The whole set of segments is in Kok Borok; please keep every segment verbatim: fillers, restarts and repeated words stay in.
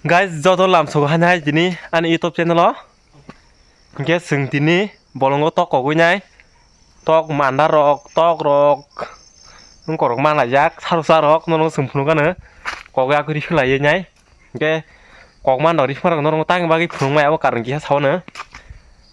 Guys, joto lamsogo hai nai tini ani YouTube channel o. Hingke chwng tini bolongo tok kogwi nai. Tok manda rok, tok rok. Wng korok manlaijak, sarusa rok, nono chwng phunukgano. Kogwi akwi riphilainai. Hingke kok manda riphinai rok nono tangni bagwi phunukmai abo karon kisa saono.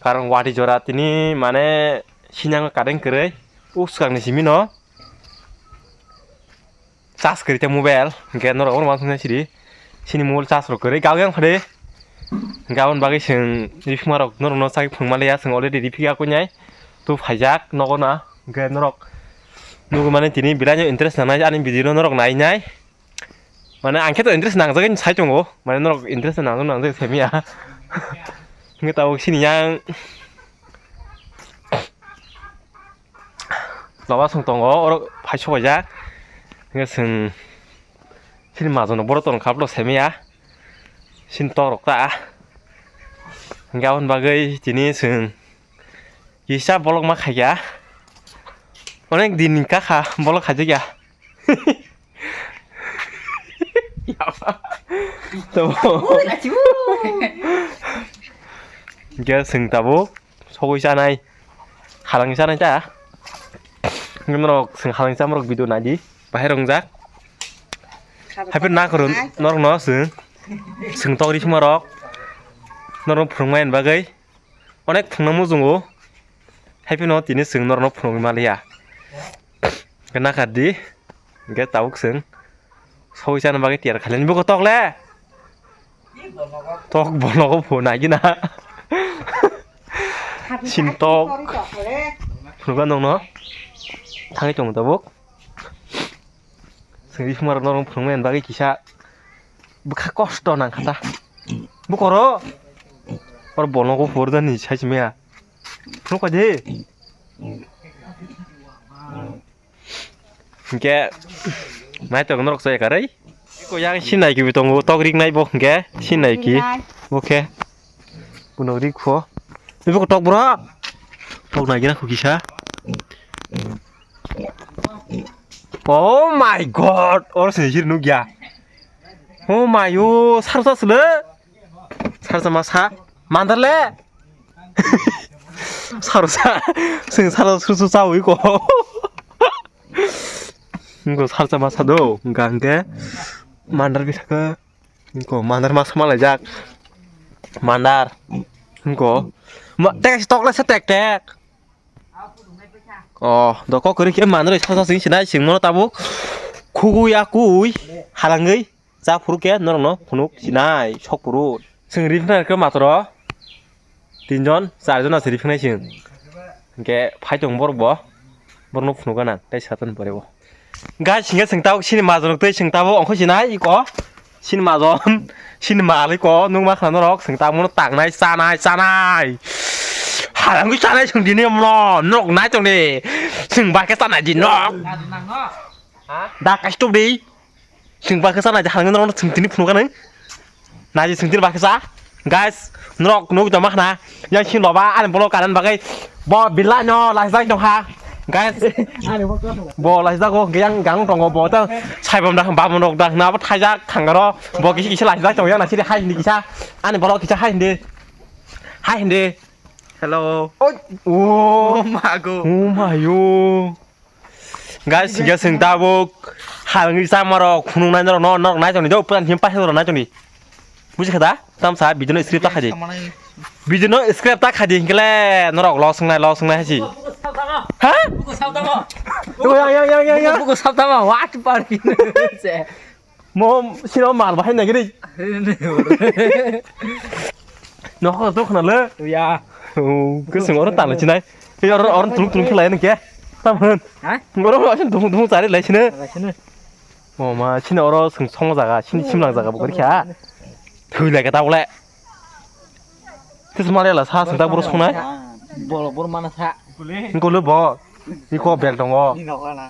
Karon wati jora tini mane sinang kadeng kwrwi. O swkangni simi no. Charge kwrwi tei mobile, hingke norok oro uansuknai siri. Chini mobile charge rok kwrwi, gao yang phade. Hingke aboni bagwi chwng riphinma rok norokno chagwi phunukma liya, chwng already riphi ya kuinai. Tu phaijak nogo na, hingke norok nugwi mani tini belai no interest nangnai ani video no norok nainai. Mane ang khe to interest nangjagwi sai tongo, mane norok interest nangjak nangjak sai manya. Hingke tabuk chini yang Loba song tongo, oro phai sobaijak. Hingke chwng chini majono borok tongkha, borok semaya. Chini tok rok ta. Hingke aboni bagwi tini chwng kisa bolok ma khaikha. Onek din ni kakha bolok khaijakya. Tamo. Hingke chwng tabuk sogwi chanai, halangwi chanai ta. Norok chwng halangwi chamorok video naidi, bahai rongjak. Haphir na kwrwng norokno chwng, chwng tok riphinma rok norokno phunukmani bagwi onek phunukna muchungo. Haphino tini chwng norokno phunukgwi manliya. Hwnkhe nakardi, hwnkhe tabuk chwng sogwi chana bagwi tiyar khailani. Buko tok le? Tok bonogo pho naigina. Sin tok. Phunukha nongno. Thangwi tongo tabuk. Chwng riphinma rok norok phunukmani bagwi kisa bwkha kosto nangkha ta. Bukoro. Oro bonogo pho rwjani sai simi ya. Phunukha di. Hingke naitok norok chaya karwi. Ko yang sinai kibi tongo, tok rik nai bo hingke sinai ki. Rik nai. Bo khe. Bono rik pho. Ibo tok bro. Tok nai gina khu kisa. Oh my God, oro se jir nukya. Oh my, o sarsa sile. Sarsa masa. Mandar le. Sarsa. Sing sarsa susu sawi ko. Ngo sarsa masa do. Gangke. Mandar bisaka. Ngo mandar masa malaijak. Mandar. Ngo. Ma, tek tok le se tek tek. Oh, doko kwrwi khe manwi rw sasa sing sinai sing mano tabuk. Khugui akui halangwi cha phuru khe norokno phunuk sinai sok phuru. Sing riphinai khe matro tinjon charjon ase riphinai sing. Hingke phai tong borok bo. Borokno phunuk gana tei satan pore bo. Guys, hingke sing tabuk sini majonok tei sing tabuk ongkhoi sinai iko. Sini majon, sini malik o nukma khna norok sing tabuk mono tangnai chanai chanai. Halangwi chanai sing dini mono norok nai tongdi. Sing bai khe chanai di norok. Da kaistok di. Sing bai khe chanai di halangwi norok sing tini phunukha nai. Nai di sing tini bai khe cha. Guys, norok nukwi tongma khna. Yang sini loba ani bolo kanan bagai bo bilai no laijak tong ha. Guys, bo laijak go yang gang tongo bo ta saibam da bamon rok da na bo thaijak thangaro bo kisi kisi laijak tong yang na sini hai hindi kisa ani bolo kisa hai hindi. Hai hindi. Hello. Oi. Oh mago. Oh mayo. Guys, guys, sing tabuk halangwi chamarok phunuknai norok no norok nai tongdi do puran him paisa norok nai tongdi. Buji kha da? Tamsa video no script ta khaidi. Video no script ta khaidi hinkle norok lo songnai lo songnai hasi. Ha? Yang yang yang yang yang. Buku sabtama what party. Mo sino mal bahai nagiri. Nokho to khna le. Ya. O kesung oro tala chinai. Ei oro oro tulung tulung khlai nang ke. Tam hwn. Ha? Oro oro asin dum dum chari lai sine. Lai sine. O ma sine oro sung song jaga sini simlang jaga bukari kha. Thui lai ka ta bole. Tis mare la sa sung ta buru sungnai. Bolo buru mana sa. Ngolo bo. Iko bel dongo. Ni nokana.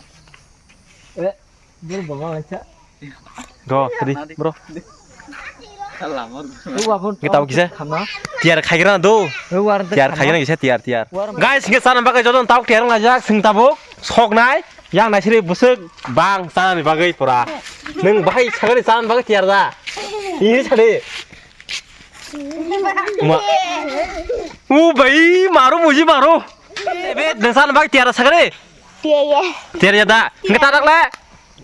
Eh. Bro, baba, acha. Go, ready, bro. Kita kisa? Tiar khagira do. Tiar khagira kisa tiar, tiar. Guys, nge sana bagai jodon tau tiar ngajak sing tabuk. Sok nai, yang nai siri busuk bang sana ni bagai pura. Neng bahai sagari sana bagai tiar da. Ini sari. Ma. U bai maru muji maru. Ebe dengsan bai tiara sagre. Tiara. Tiara da. Nge tarak le.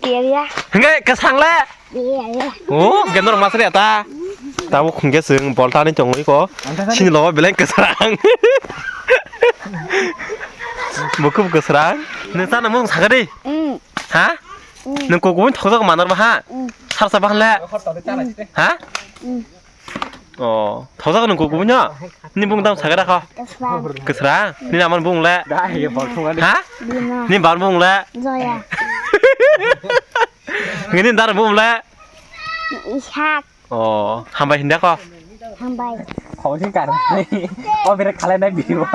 Tiara. Nge kesang le. Tiara. Oh, gendor masri ata. Tabu khungge sing bolta ni tongwi ko. Sini lobo beleng kesang. Bukup kesang. Nengsan mung sagre. Mm. Ha? Mm. Nung kok gubun thokjak manar ba ha? Mm. Sarsa ba hanle? Mm. Ha? Mm. Oh, thokjak nung kok gubun no? Ni bung dam sagara kho. Kesra. Kesra? Ni naman bung le? Dai, ye bol thunga ni. Ha? Bima. Ni bar bung le? Zoya. Ngini dar bung le? Ishak. Oh, hambai hinda ko. Hambai. Khobor khe karnai. O bere khalai nai biwa.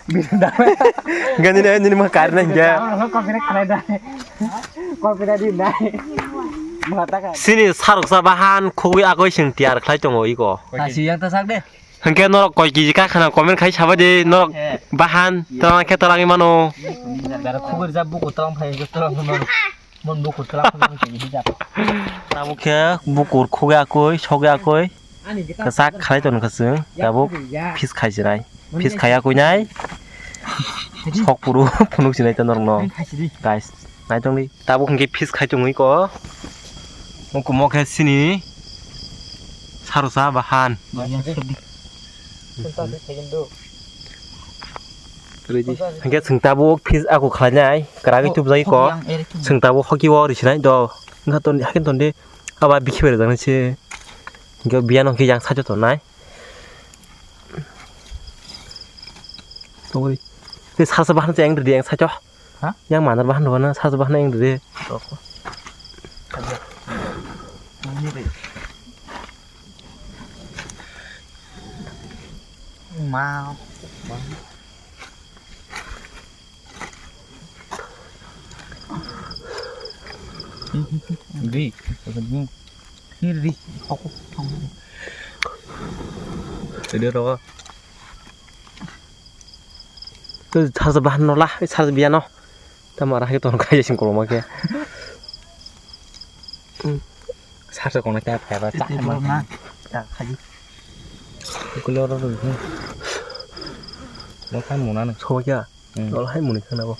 Biru da. Gani nai nini ma karnai hinda. Ko bere khalai nai. Ko bere di nai. Ma ta ka. Sini saruksa bahan khogwi agoi sing tiyar khlai tongo iko. Nasi yang ta sak de. Hingke norok koi kiji ka khana comment khai sabai de norok. Eh. Bahan tang khe tang mano. Dara khogwi ja buku tang phai tang mano. Mon bukur twlang phano tini hijab. Tabuk khe bukur khugwi akui, sogwi akui. Kwchak khalai tongkha chwng. Tabuk fis khai chwrai. Fis khai akui nai. Sok puru phunuk sinai ta norokno. Guys, nai tongdi. Tabuk hwnkhe fis khai tongwi ko. Hukumo khe sini sarusa bahan. Hingke chwng tabuk fis aku khlainai, kwragwi tubjagwi ko. Chwng tabuk hoki o risinai do. Wngkha ton, haikhe ton de. Aba bikhe berajak nai se. Hingke biyano hingke yang side o tongnai. Tongri. Te sarsa bahan se yang ridi yang side o. Ha? Yang manar bahan rwna, sarsa bahan yang ridi. Rokho. Ma. Ri. Ri. Ri. Aku. Jadi rokho. Tu sarsa bahan no la, sarsa biyano. Tamo ara hai ton kai sing koloma khe. Sarsa kona kya phai ba ta ma. Ta khai. Kulo ro ro. Lo kan mona na. So kya? Hmm. Lo hai muni khana bo.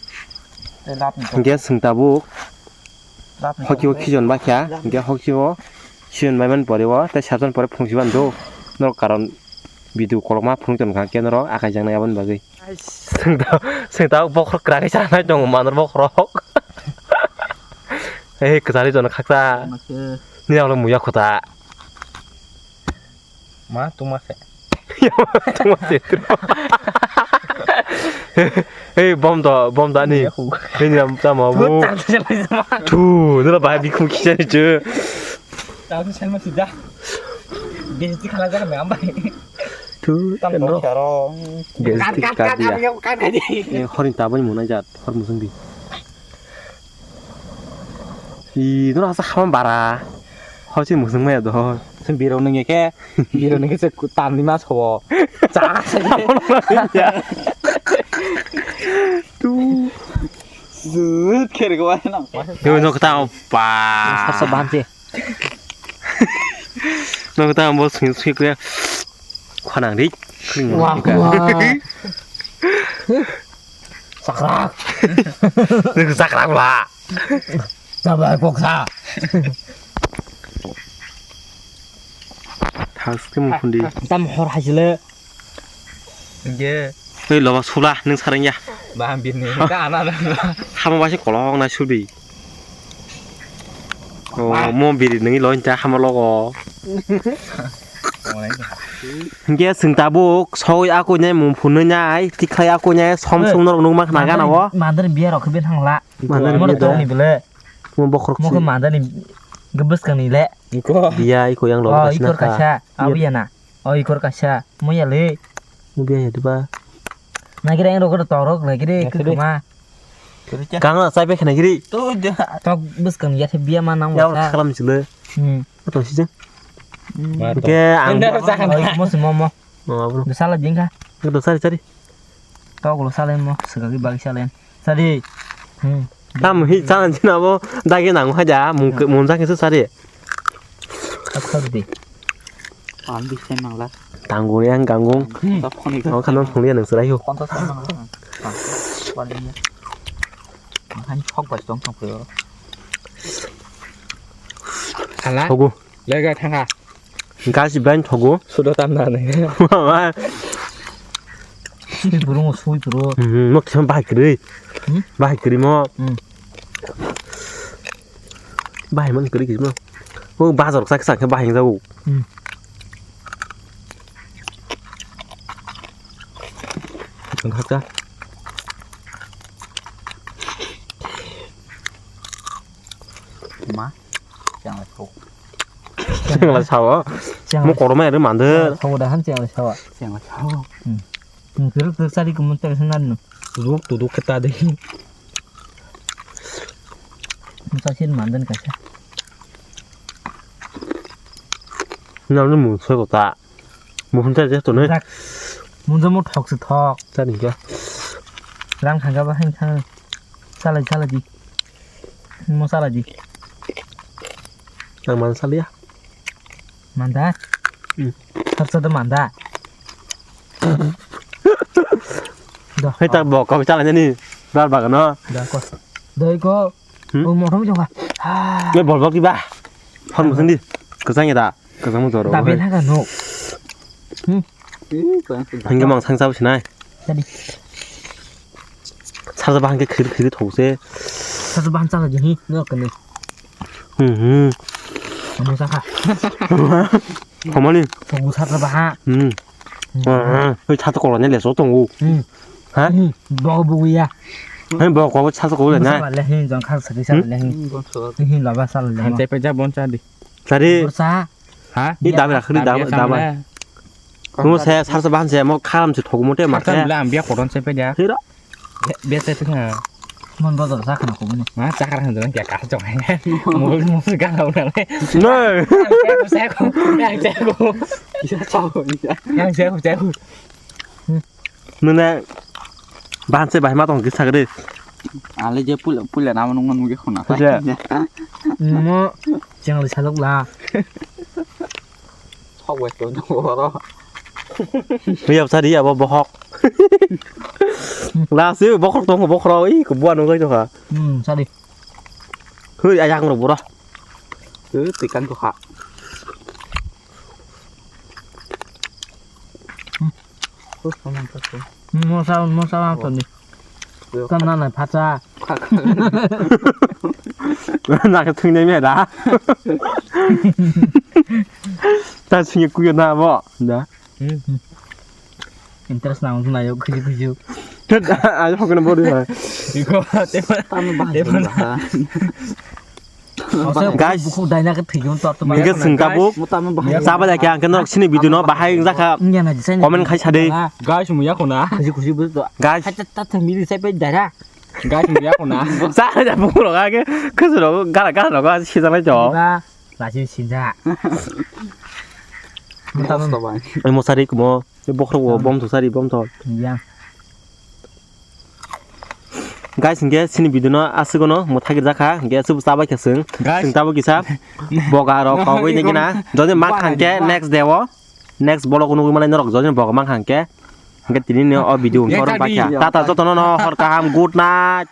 Te lap ni. Hingke chwng tabuk. Lap ni. Hoki o khijon ba kya? Hingke hoki o khijon bai man pore o. Te sarjon pore phung si ban do. Norok karon video kolokma phunuk tongkha khe norok akai jaknai aboni bagwi. Chwng ta, chwng ta bokhorok kwragwi chanai tongo manor bokhorok. Ei kwchari jono khaksa. Ni ang muya khuta. Ma tuma se. Tuma se. Ei bom do, bom da ni. Ei ni ram tama bu. Tu, nila bahai bikhung khichani chu. Tahu selma sudah. Besti khala jaga me ambai. Tu, tam no. Taro. Besti khala jaga. Horin tabani mona jat, hor musung di. I, no asa khama bara. Hor si musung maya do. Sen biro nunge ke, biro nunge se tam ni mas ho. Cha. Tu. Zut kher go na. Yo no kata pa. Sasa banse. Nang ta mo sing sing kre. Khwanang ri. Wah, wah. Sakrak. Nang sakrak la. Sabar poksa. Thas ke mukhundi. Tam hor haisile. Ye. Oi loba sula nung sarang ya. Baham bini. Ka ana da. Hama basi kolok na sulbi. Oh, mo biri nungi loin ta hama logo. Hingke chwng tabuk sogwi akui nai mung phunui nai tikhlai akui nai som sung norok nukma khna gana o. Mandar biya rok khe bethang la. Mandar biya da. Mo bokhorok si. Mo khe mandar ni gabas kang ni le. Biya iko yang logo. Oh, ikor kaisa. Awi ya na. Oh, ikor kaisa. Mo ya le. Mo biya ya diba. Nagire ang rokor torok nagire kukuma. Kang na chai pe khna giri. Tok bwskang ya the biya ma nang. Ya wasa. Khaklam chile. Hmm. Ato si jeng. Ke ang. Mo se mo mo. Mo abro. Dosala jing kha. Dosari chari. Tok lo salen mo sgagi bagi salen. Chari. Hmm. Tam hi chalan china bo dagi nang haja mung mung jang se chari. Tok tok di. Ang bisai mangla. Tanggung yang ganggung. Hmm. Tao khani. Ang khan phung liya nang serai ho. Konto sa mangla. Wali ya. Ang khan sok bai tong tong phaio. Hala. Thogo. Lega thanga. Gas ibrahim thogo. Sudo tam na ne. Mama. Sui burung, sui burung. Hmm, mo kisam bahai kiri. Hmm? Bahai kiri mo. Hmm. Bahai man kiri kisam. Mo bazar sak sak bahai jago. Hmm. Ang khaksa. Ma, chang la sao. Chang la sao. Chang la. Mo koroma ere mande. Sao da han chang la sao. Chang la sao. Hmm. Hmm, kiri kiri sari kumun tak sana nu. Ruk tu duk kita de. Musa sin mandan kasa. Na ni mu so ta. Muhun ta je to ne. Dak. Munjo mo thok se thok. Ta ni ga. Rang thangga ba hang thang. Salai salai di. Mo salai di. Ang man salia. Manda. Hmm. Harsa da manda. Do. Hei tak bo kok chala ni. Rar bagano. Da ko. Doi ko. Hmm? O motom jong ha. Ne bol bol ki ba. Hon musen di. Kesang ya da. Kesang mo joro. Da ben ha ga no. Hmm. Hingke mang sang sabo sinai. Jadi. Sarja bahang ke khiri khiri thok se. Sarja bahang chala jini. No kene. Hmm hmm. Kamu saka. Kamani? Sobu sarja bahang. Hmm. Hmm. Hei, sarja kolanya leso tongo. Hmm. Ha? Hmm. Bo bo ya. Hei, bo ko sarja kolanya. Sala le hin jong khar sari sala le hin. Hmm, bon so. Hin laba sala le. Hantai pa ja bon cha di. Sari. Borsa. Ha? Ni dabe rakhni dabe dabe. Mo saya sarsa bahan saya mo kharam se thok mo te ma. Kharam le ang biya koron se pe dia. Hira. Biya se thik na. Mon bazar sa khana ko bune. Ma chakar han jang kya ka jong. Mo mo se ga na na. No. Yang se ko. Yang se ko. Yang se ko. Nuna banse bahai ma tong kisa gede. Ale je pula pula nama nungan mugi khona. Pula. Mo chengli salok la. Sok wes to jong oro. Ri ap sari abo bohok. La se bohok tong bohok ro i ko buan ngai to kha. Hmm, sari. Hui ayang ro bura. Tu tikan ko kha. Mosa, mosa ang toni. Tam na nai phacha. Na ka thung nai me da. Ta singe kuya na bo. Da. Interest na ung na yo kuju kuju. Ayo hokna bori ha. Iko te. Tam ba. Guys, bukhuk daina khe thwiyo to to. Hingke sengkabuk. Chaba da khe ang khe norok sini video no bahai wngjakha. Comment khai sadi. Guys, muya khona. Khusi khusi bujdo. Guys. Hacha ta thang mili sai pai dara. Guys, muya khona. Sa ja bukhuk rok age khusuro gara gara rok sijanai jo. Ba, lasi sinja. Mosari kumo. Bokhorok bo bom thok sari bom thok. Ya. Guys, hingke sini video no aswk no mwthai rijak kha, hingke aswk bo chabai kha chwng. Guys. Chwng tabuk kisa boga rok kogwi ni gina. Jodi ma khang khe next day o, next vlog o nugwi manai norok jodi boga ma khang khe. Hingke tini ni o video hingke oro bakya. Tata jotono no hor kaham, good night.